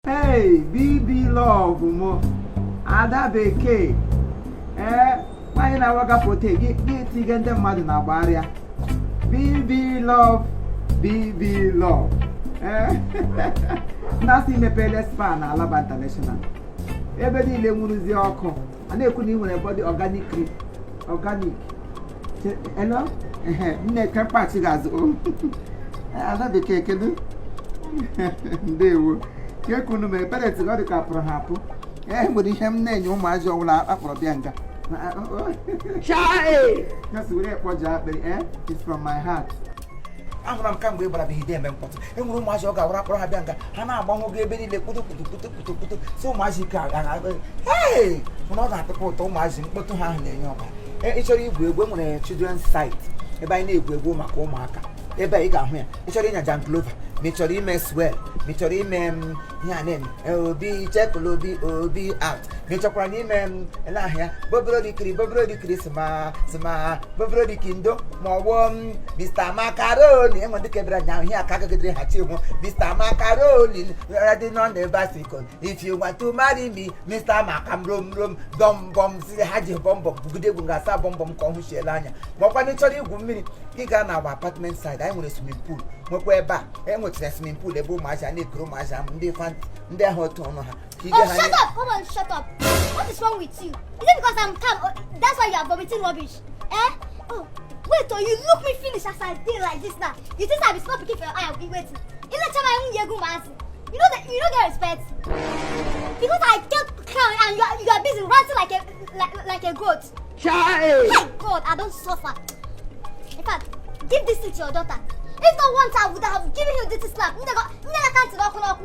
Hey, BB love mụ, ada bekee. Ee, nwaanyị na-awaga foto gị gị tiga ndị mmadụ na agbagharịa. BB love, BB love. Ee, na-asị imepele spa na Alaba International. Ebe niile nwuruzi ọkụ. A na-ekwu na ị nwere body organic cream. Organic. Hello? Ehe, nne kemkpachi ga-azụ. Ada bekee, kedu? Ndewo. Ke kunu mere parents gị, ọ dị ka pụrụ ha apụ. Ee, nwere ihe m na-enye ụmụazị ọbụla akpọrọ bịa nga. Chai! Just were kpọjọ akpịrị, eh? It's from my heart. Ahụra m kamgbe ị gbara bụ ide eme mkpọtụ. E nwere ụmụazị ọ ga-awara akpọrọ ha bịa nga, ha na-agbanwogo ebe niile kputu kputu kputu kputu kputu. Si ụmụazị ike hey! Mana ọ na-atụkwa ụtọ, ụmụazị mkpọtụ ha ahụ na-enye ọbara. Ị chọrọ igwu egwu, e nwere children's site ebe anyị na-egwu egwu maka ụmụaka. Ebe a ị ga-ahụ ya. Ị chọrọ ịnya Janglova, ma ị chọrọ ime swell, ma ị chọrọ ime ihe a na-eme obi chekụlobi obi out, ma ị chọkwara na ime ele ahụ ya boborodikiri boborodikiri sima sima boborodiki ndo, ma ọ bụ Mr. Macaroni. Enwe ndị kebere anya ahụ ihe aka agagidere ha chi hụ Mr. Macaroni riding on the bicycle, if you want to marry me, Mr. Macam rom rom bọm bọm. Si ha ji bọm bọm bugide egwu nga asa bọm bọm ka ọ hụchiela anya. Ma ọkwa na ị chọrọ igwu mmiri, ị gaa na agba apartment side. Anyị nwere swimming pool, nwekwa ebe a e nwechara swimming pool ebe ụmụazị a na-ekiri ụmụazị ahụ, ndị fanti ndị ahụ otu ọnụ ha ka ige Oh, ha. Shut up! Come on, shut up. What is wrong with you? Is it because I'm calm? Oh, that's why you are vomiting rubbish? Eh? Oh, wait till you look me finish as I dey like this now. You think I be small pikin for your eye? Be waiting. You let my own yegu mazi. You know that you don't get respect. Because I get calm and you are busy ranting like a goat. Chai! My God, I don't suffer. In fact, give this thing to your daughter. If not once, I would have given you this slap. Nne knock knock.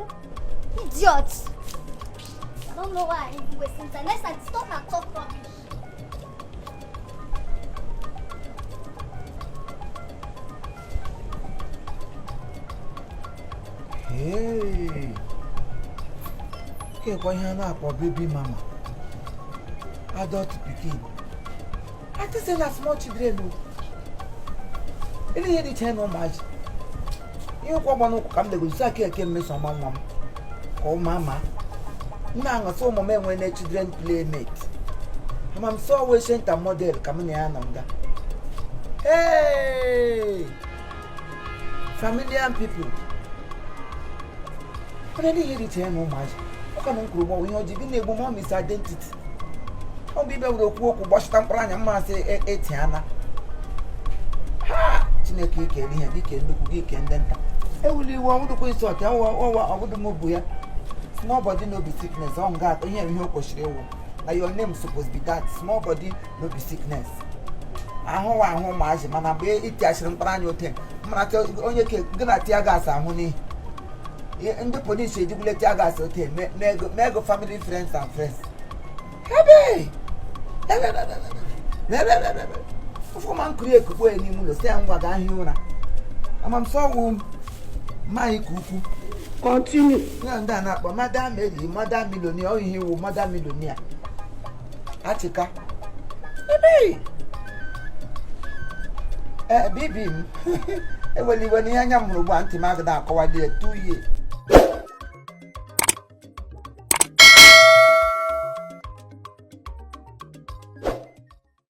Idiot. I don't know why I even wasting time. Next time, stop and talk rubbish. Hey. Kekwa ihe a na-akpọ baby mama, adult pikin. I think say na small children o. Ele ihe dị iche na ụmụazị. Ihe ụkwụ ọgba n'ụkwụ ka m legosi aka eke mmeso ọma nwa m ka ụmụ ama m na-aṅụsị ụmụ m enwe na children playmate. Ama m sọ wee center model ka m na ya nọ nga. Hey! Familiar people. Mana ihe dị iche ya na ụmụazị ọka na nkwuru gbanwe ihe ọjọọ gị na-egbu ma ọ identity. Ọ bụ ibe were okwu okwu gbachita mkpụrụ anya mmasị eti ana ha. Chineke ikele ihe gị, kee nnukwu gị, kee ndị nta. Ewuli iwe ọbụdụkwa isi ọcha ọwa ọbụdụ m bụ ya. Small body no be sickness. Ọ nga atọ ihe ihe o kwesịrị ịwụ na your name suppose be that small body no be sickness. Ahụ wa ahụ ụmụazị, mana mgbe itiachiri mkpụrụ anya ote mara onye ke gị na tear gas ahụ n'ihi ndị polisi ejigbule tear gas ote mee ego family, friends and friends. Ebe ụfọma nkiri ekukpo ya n'ime ụlọ si ya ngwa gaa hie ụra. Ama m sọ ọwụ mmanya ka ukwu. Continue. Ya ndị a na-akpọ madam Mary, madam millionaire. Ọ ihe iwu madam millionaire achịka ebe ee bibi m ewela iwe n'ihe anya m hụrụ ugbu a. Ntị m agada akọwali ya tuye.